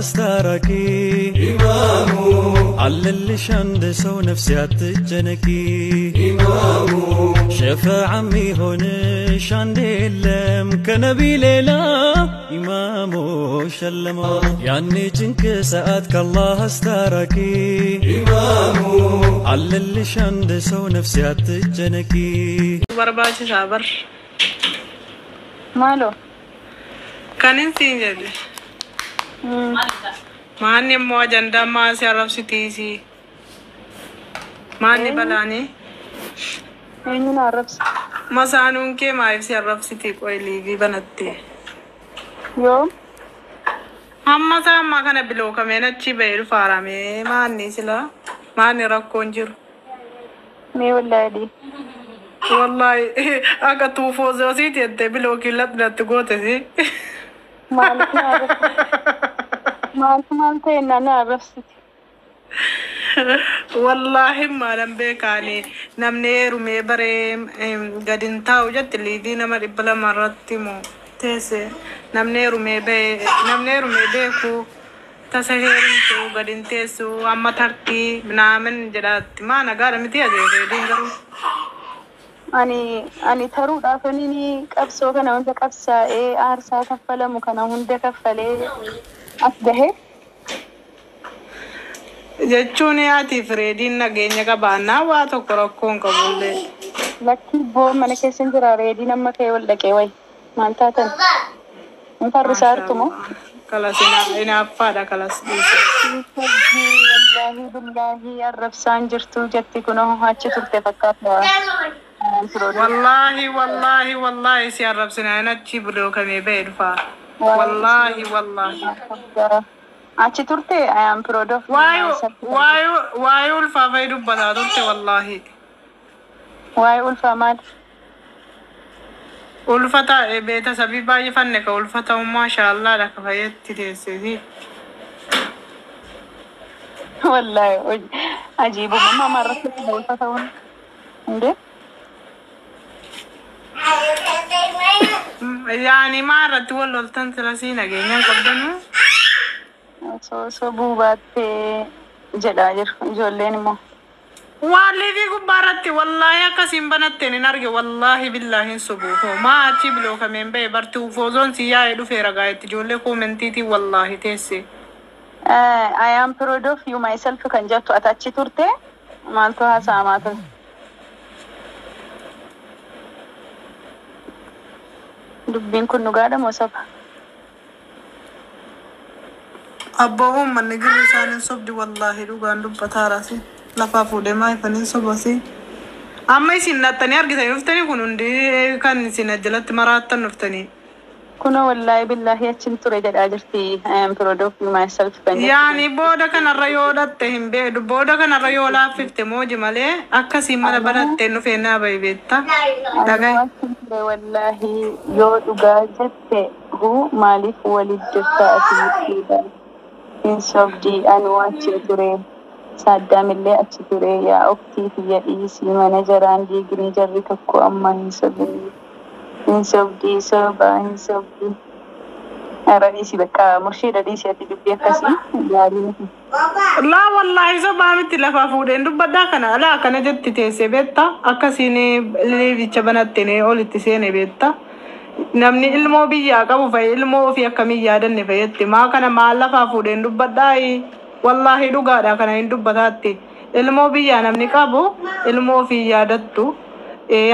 አስታራቂ ኢማሙ አለልሽ አንድ ሰው ነፍሴ አትጨነቂ ኢማሙ ሸፈዓ የሚሆንሽ አንድ የለም ከነቢ ሌላ ኢማሙ ሸለመው ያኔ ጭንቅ ሰዓት ከአላህ አስታራቂ ኢማሙ አለልሽ አንድ ሰው ነፍሴ አትጨነቂ barbaachisaa bar. Maaloo? Kanin siin jedhe. Maanni immoo ajandaa maasii arrabsitiisi. Maanni balaanii Eenyu na arrabsa? Masaanuun kee maaliif si arrabsitii qoy liivii banatte? Yoom? Hamma isaa ammaa kana bilookameen achi ba'ee dhufaaramee maanni sila maanni rakkoon jiru. Mee wallaahi. Wallahi akka tuufoo siiti jettee bilookiin laphinaatti gootesi. Maaliif na arrabsiti? Maaltu maal ta'e na arrabsiti? Wallaahi maalan beekaani namni heerumee baree gadi hin taa'u jetti liivii nama 200 irratti moo teesse namni heerumee ba'e namni heerumee beeku tasa heerumtu gadi hin teessu amma tartii minaamin jedhaatti maa nagaadha miti ajeereediin garuu. Ani taruudhaaf inni qabsoo kana hunda qabsaa'ee aarsaa kaffalamu kana hunda kaffalee as gahe. Jechuun ati Fireediin nageenya qabaannaa waa tokko rakkoon qabullee. Lakki boo mana keessa hin jira reediin amma ka'ee wal dhaqee wayi. Maal taatan? Hin farrisaa jirtu moo? Kalas inaaffaadha kalas dhiise. Wallaahi billaahi arrabsaan jirtu jetti kunoo achi turte fakkaata. Wallaahi wallaahi wallaahi si arrabsinaan achi bilookamee ba'e dhufaa. Wallaahi wallaahi. Achi turte I am proud of myself. Waa'ee ulfaa fa'i dubbataa turte wallaahi. Waa'ee ulfaa maal? Ulfa taa'ee beeta sabii baay'ifanne ka ulfa ta'u maashaallaadha ka fayyatti teessesi. Wallaahi ajiibuma mama irratti ulfa ta'uun. Indee? Yaani maa irratti wal loltan silasii nageenyaan qabdanu? Osoo buubaattee jedhaa jiru ijoolleen immoo. Waan liivii gubbaa irratti wallaahi akkasiin banatteen hin arge wallaahi billaahi hin sobuufoo maa achi bilookameen ba'e barti uffoozoon si yaa'ee dhufeera gaa'etti ijoollee koomentiitiin wallaahi teesse. I am proud of you myself kan jettu ati achi turte maaltu haasa'amaa ture? Dubbiin kun dhugaadha moo soba? Abboo uummanni girri isaan hin sobdi wallaahi dhugaan dubbataarasi lafaa fuudhee maa ifan hin sobasi. Amma isin nattanii argitanii dhuftanii kun hundi kan isin jalatti maraattan dhuftanii. Kunoo wallaahi billaahi achin ture jedhaa jirti I am proud of you myself kan jettu. Yaani booda kanarra yoo dhatte hin beedu booda kanarra yoo laaffifte mooji malee akkasiin mana banatteen dhufee naa bahi beetta. Dhagaye. Achi ture wallaahi yoo dhugaa jette huu maaliif walit jirta ati murtiidha? Hin sobdi anuu achi ture. Saaddaamillee achi ture yaa oktii tiyya dhiisii mana jaraan diigni jarri tokko amma hin sobini. Hin sobdi soba hin sobdi. Ara dhiisii bakka murshiidha dhiisii ati dubbii akkasii gaarii miti. Laa wallaahi sobaa miti lafaa fuudheen dubbadhaa kana alaa akkana jetti teessee beetta akkasiin liivicha banatteen olitti seene beetta. Namni ilmoo biyyaa qabu fa'i ilmoo ofii akkamiin yaadanne fayyatti maa kana maal lafaa fuudheen dubbadhaa wallaahi dhugaadha kana hin dubbataatti ilmoo biyyaa namni qabu ilmoo ofii yaadattu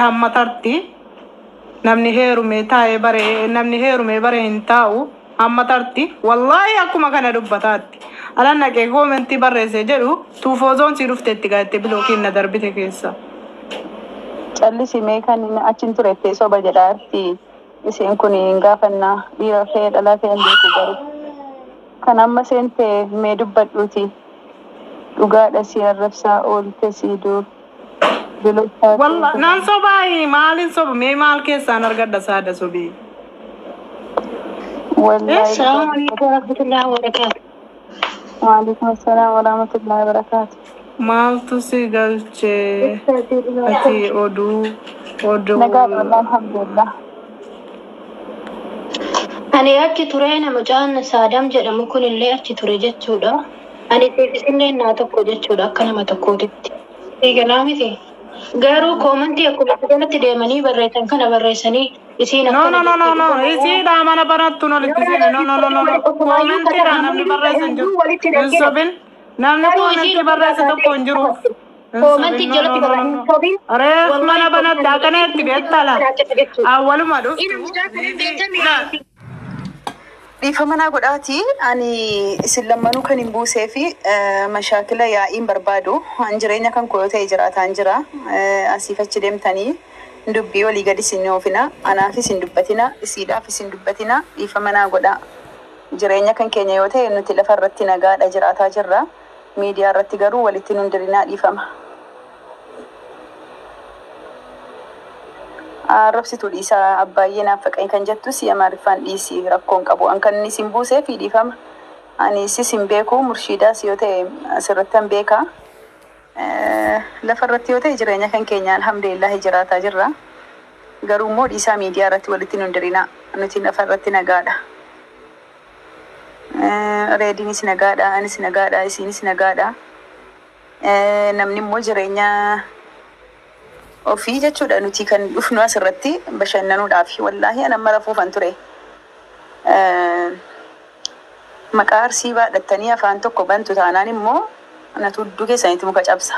hamma tarti namni heerumee taa'ee bare namni heerumee bare hin taa'u hamma tarti wallaahi akkuma kana dubbataatti alan naqee koomentii barreessee jedhu tuufoozoon si dhufteetti gaa'etti bilookiin na darbite keessa. Callisi mee kan inni achin turette soba jedhaatti isheen kun hin gaafannaa dhiira fe'ee dhalaa fe'ee hin beeku garuu. Kan amma seente mee dubbadhuuti dhugaadha si arrabsaa oolte si dur Walla naan sobaayi maalin soba mee maal keessaan argadha saada sobii. Wallaahi Assalamu alaikum warahmatullahi wabarakatuh. Waalaikum assalaam warahmatullahi wabarakatuh. Maaltu si galchee ati oduu oduu Nagaadha wallahi alhamdulillah. Ani achi ture mucaan Saadam jedhamu kunillee achi ture jechuudha. Ani siifis naa tokko jechuudha akka nama tokkootitti. Eegalaa miti. Garuu koomantii akkuma jalatti deemanii barreessan kana barreessanii isiin No, akkana no, no, no, no. jettee Isiidha mana banattuun olitti seene. No, no, no, no, no. Koomentiidha namni barreessan jiru. Hin sobin. Namni Garuu isiin koomentii barreesse tokko hin jiru. Hin sobin. koomantii No, jalatti no, no, no, no. barreessan. Reef mana banatte akkana itti beektala. Awwaluma dhuftu. Dhiifama naa godhaati. Ani isin lammanuu kan hin buusee fi mashaakila yaa'iin barbaadu. An jireenya kan koo yoo ta'e jiraataan jira. Asiif achi deemtanii dubbii walii gadi isin hin oofina. Anaaf isin dubbatina. Isiidhaaf isin dubbatina. Dhiifama naa godhaa. Jireenya kan keenya yoo ta'e nuti lafa irratti nagaadha jiraataa jirra. Miidiyaa irratti garuu walitti nun dirinaa, dhiifama. Arrabsituu dhiisaa, abbaayyee naaf faqee kan jettu si Amaariffaan dhiisi, rakkoon qabu. An kan inni isin buusee fi dhiifama. Ani sis hin beeku, murshiidaas yoo ta'e asirratti hin beeka. Lafa irratti yoo ta'e jireenya kan keenya alhamdulillahi jiraataa jirra. Garuu immoo dhiisaa, miidiyaa irratti walitti nun dirinaa. Nuti lafa irratti nagaadha. Reediinis nagaadha, anis nagaadha, isiinis nagaadha. Namni immoo jireenya ofii jechuudha, nuti kan dhufnu asirratti bashannanuudhaaf. Wallaahi an amma rafuufan ture. Maqaa Arsii baadhattanii afaan tokko bantu taanaan immoo natu hudduu keessanitti muka cabsa.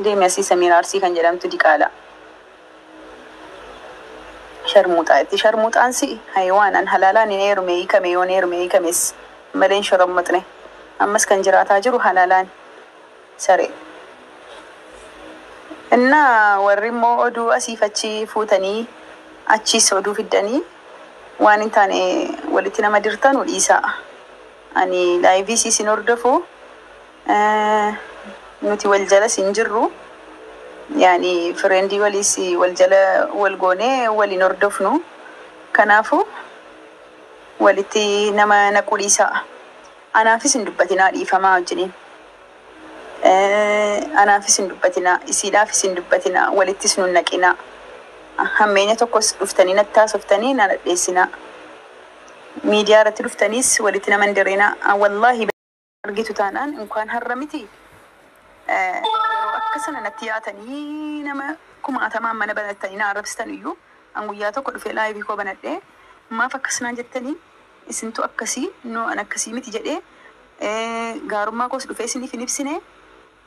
Deemi asii, Samiira Arsii kan jedhamtu diqaala. Sharmuuxaa itti sharmuuxaan si'i hayawaanan halaalaan hin heerume hiikame, yoon heerume hiikames malee hin shorommoxne. Ammas kan jiraataa jiru halaalaan, saree. Innaa warri immoo oduu asiif achi fuutanii achiis oduu fiddanii waan hin taane walitti nama dirtanu dhiisaa. Ani live isin hordofu, nuti wal jalas hin jirru. Yaani friend waliis wal jala wal goonee waliin hordofnu. Kanaafuu walitti nama naquu dhiisaa. Anaafis hin dubbatinaa, dhiifamaa wajjiniin. Anaafis hin dubbatinaa, isiidhaafis hin dubbatinaa, walittis nun naqinaa. Hammeenya tokkos dhuftanii natti haasoftanii na dhadheessinaa. Miidiyaa irratti dhuftaniis walitti nama hin dirinaa. Wallaahi argitu taanaan inkaan har'a miti. Yeroo akka sana natti yaatanii nama kumaatamaan mana banattanii na arrabsitan iyyuu an guyyaa tokko dhufee live koo banadhee maaf akkasinaan jettanii, isintu akkasii, noo an akkasii miti jedhee, gaarummaa koos dhufee isiniif hin ibsine,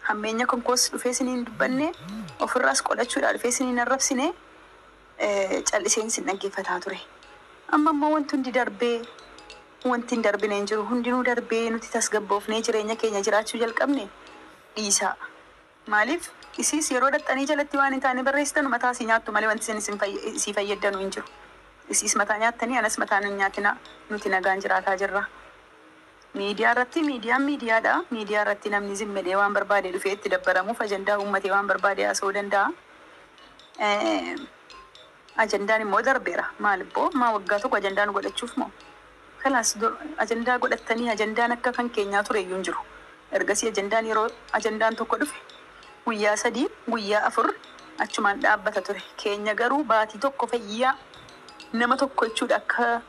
hammeenya kan koos dhufee isinii hin dubbanne, ofirraas qolachuudhaa dhufee isinii hin arrabsine, calliseen isin dhaggeeffataa ture. Amma immoo wanti hundi darbee, wanti hin darbine hin jiru, hundinuu darbee nuti tasgabboofnee jireenya keenya jiraachuu jalqabne, dhiisaa. Maaliif isiis yeroo dhaxxanii jalatti waan hin taane barreessitan mataa isii nyaattu malee wanti isin isii fayyaddanuu hin jiru. Isiis mataa nyaattanii anas mataa nun nyaatina, nuti nagaan jiraataa jirra. Miidiyaa irratti, miidiyaan miidiyaadha. Miidiyaa irratti namni zimmedhee waan barbaade dhufee itti dabbaramuuf ajandaa uummatee waan barbaade haasa'uu danda'a. Ajandaan immoo darbeera. Maal ibboo maa waggaa tokko ajandaa nu godhachuuf moo? Kalaas ajandaa godhattanii ajandaan akka kan keenyaa ture iyyuu hin jiru. Ergasii ajandaan yeroo ajandaan tokko dhufe guyyaa 3, guyyaa 4 achumaan dhaabbata ture. Keenya garuu baatii tokko fayyaa nama tokko jechuudha, akka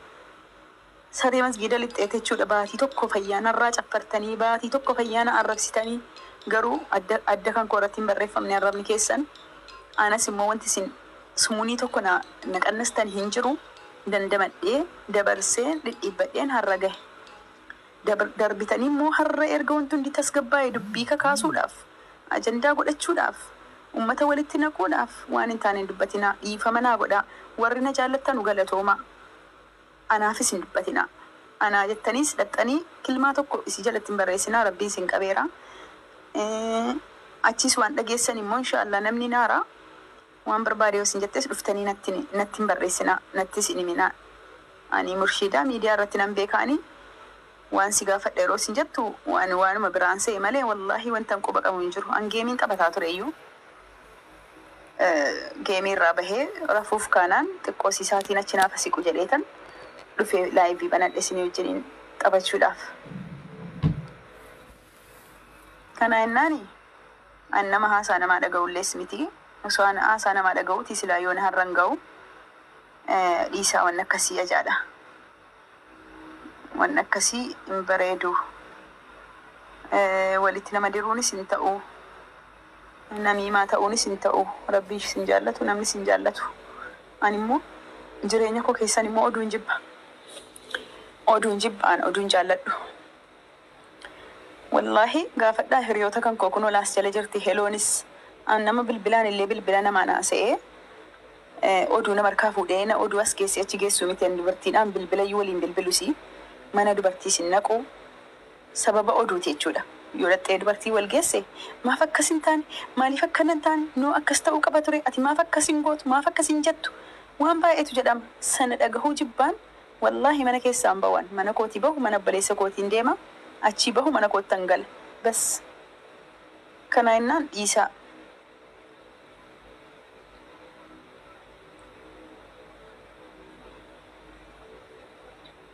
saree masgiida lixxeete jechuudha. Baatii tokko fayyaa narraa caffartanii, baatii tokko fayyaa na arrabsitanii, garuu adda adda kan koo irratti hin barreeffamne arrabni keessan. Anas immoo wanti isin sumuunii tokko na na qannastan hin jiru, dandamadhee dabarsee dhidhiibbadheen har'a gahe. Darbitanii immoo har'a erga wanti hundi tasgabbaa'e dubbii kakaasuudhaaf, ajandaa godhachuudhaaf, ummata walitti naquudhaaf waan hin taane hin dubbatinaa, dhiifama naa godhaa. Warri na jaallattanu galatooma. Anaafis hin dubbatinaa. Anaa jettaniis dhaxxanii kilmaa tokko isii jalatti hin barreessinaa, rabbiin isin qabeera. Achiis waan dhageessan immoo inshaallah namni naara waan barbaade yoo isin jettes dhuftanii natti hin barreessinaa, nattis hin himinaa. Ani murshiidaa miidiyaa irratti nan beekaani, waan si gaafadha yeroo isin jettu waan waanuma biraan se'e malee wallaahi wanta quba qabu hin jiru. An game taphataa ture iyyuu. Game irraa bahee rafuuf kaanaan xiqqoo isaatiin achi naaf siqu jedheetan dhufee live banadhe isinii wajjiniin taphachuudhaaf. Kana jennaani an nama haasaa namaa dhaga'ullees miti. Osoo an haasaa namaa dhaga'uuti silaa yoon har'an ga'u, dhiisaa, waan akkasii ajaadha. Wanni akkasii hin bareedu. Walitti nama diruunis hin ta'u. Namiimaa ta'uunis hin ta'u. Rabbi sin jaallatu, namni sin jaallatu. Ani immoo jireenya koo keessan immoo oduun jibba. Oduun jibba, an oduun jaalladhu. Wallaahi gaafadhaa hiriyoota kan koo kunoo laas jala jirti heloonis an nama bilbilaan illee bilbila namaan haasa'ee oduu nama harkaa fuudhee na oduu as geessee achi geessuu miti. Ani dubartiidhaan bilbila iyyuu waliin bilbilusi mana dubartiis hin naqu sababa oduuti jechuudha. Yoo dhaxxee dubartii wal geesse, maaf akkas hin taane, maaliif akkana hin taane, noo akkas ta'uu qaba ture, ati maaf akkas hin gootu, maaf akkas hin jettu, waan baay'eetu jedhama. Sana dhagahuu jibbaan wallaahi mana keessaan bawan, mana kootii bahu, mana obboleessa kootiin deema, achii bahu, mana koottan gala. Bas, kana jennaan dhiisaa.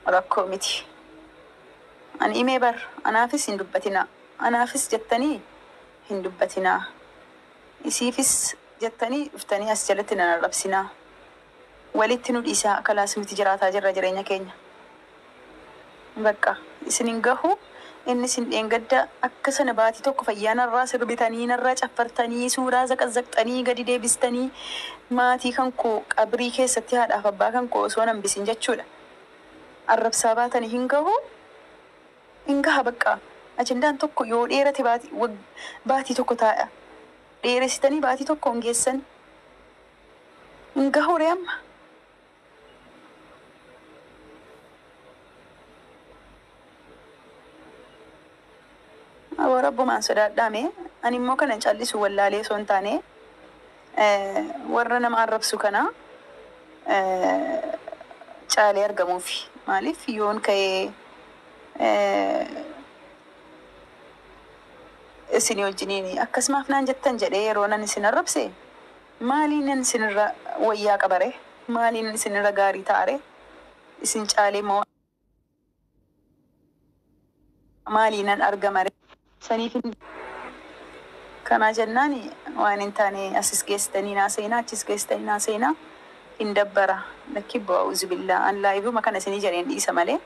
Rakkoo miti. Ani imee bar anaafis hin dubbatinaa. Anaafis jettanii hin dubbatinaa. Isiifis jettanii dhuftanii as jalatti nan arrabsinaa. Walitti nu dhiisaa, kalaas nuti jiraataa jirra jireenya keenya. Bakka isin hin gahu, inni isin dheengadda akka sana baatii tokko fayyaa narraa sirbitanii, narraa caffartanii, suuraa zaqazzaqxanii gadi deebistanii, maatii kan koo qabrii keessatti haadhaaf abbaa kan koo osoo nan bisin jechuudha. Arrabsaa baatanii hin gahu, hin gaha bakka. Ajandaan tokko yoo dheerate baatii tokko taa'a. Dheeressitanii baatii tokko hin geessan. Hin gahu ree amma. Awwa, rabbumaan sodaadhaame. Ani immoo kanan callisu wallaalee osoo hin taane, warra nama arrabsu kana caalee argamuufi. Maaliif yoon ka'ee isinii wajjiniin akkasumaaf naan jettan jedhee yeroo nan isin arrabse, maaliin isinirra wayyaa qabare? Maaliin isinirra gaarii ta'are? Isin caalee moo maaliinan argamare? Saniif kanaa jennaan waan hin taane asis geessitanii naa seenaa, achis geessitanii naa seenaa, hin dabbara. Lakki bu'aa billaa, an laayivuma kana isinii jedheen dhiisa malee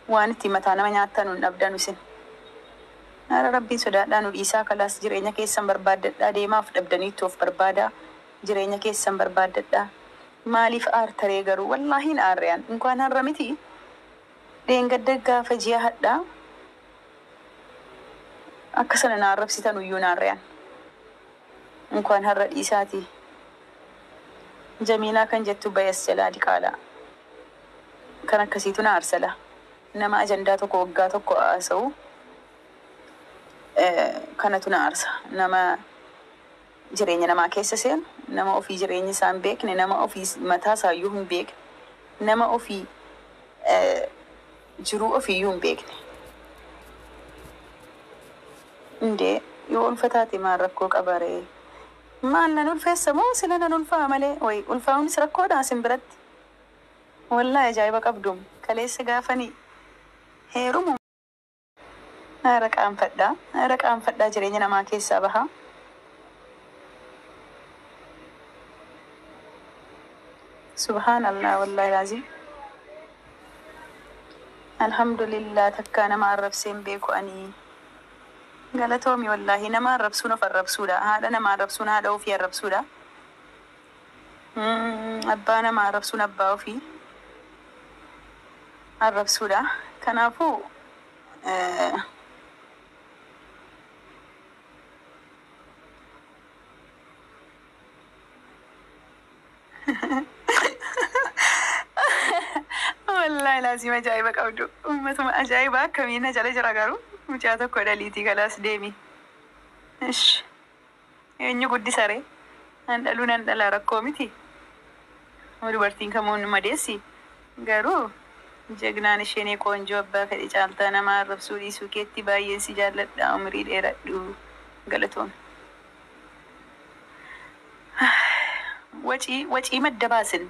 waan itti mataa nama nyaattan hin dhabdanu isin. Haara, rabbiin sodaadhaa, nu dhiisaa, kalaas jireenya keessan barbaaddadhaa, deemaaf dhabdaniitti of barbaadaa, jireenya keessan barbaaddadhaa. Maaliif aartaree garuu? Wallaahi hin aarreen, inkaan har'a miti, dheengadda gaafa ji'a hadhaa akka sana na arrabsitan iyyuu hin aarreen. Inkaan har'a dhiisaatii. Jamiilaa kan jettu bayas jalaa diqaalaa. Kan akkasiitu na aarsala. Nama ajandaa tokko waggaa tokko haasa'u kanatu na aarsa. Nama jireenya namaa keessa seenu, nama ofii jireenya isaa hin beekne, nama ofii mataa isaayyuu hin beekne, nama ofii jiruu ofiiyyuu hin beekne. Indee yoo ulfa taate maal rakkoo qabaree? Maal nan ulfeessa moo sila nan ulfaa malee? Wayi, ulfaa'uunis rakkoodha isin biratti. Wallaahi ajaa'iba qabdum. Kaleessa gaafanii heerumu. Haara qaanfadhaa. Haara qaanfadhaa, jireenya namaa keessaa bahaa. Subhaanallah, wallaahi laazim. Alhamdulillah, takkaa nama arrabsee hin beeku ani. Galatoomi, wallaahi nama arrabsuun of arrabsuudha. Haadha nama arrabsuun haadha ofii arrabsuudha. Abbaa nama arrabsuun abbaa ofii arrabsuudha. Kanaafuu wallaahi laazim ajaa'iba qabdu. Uummatuma ajaa'iba akkamiin na jala jira garuu, mucaa tokko dhaliitii galaas deemi. Ish. Eenyu guddisare? Nan dhaluu, nan dhala, rakkoo miti. Dubartiin kamuu nu madeessi. Garuu jagnaan isheen qoonjoo abbaa fedhe caaltaa, nama arrabsuu dhiisuu keetti baay'een si jaalladha, umurii dheeradhu, galatoon. Wacii wacii madda baasin.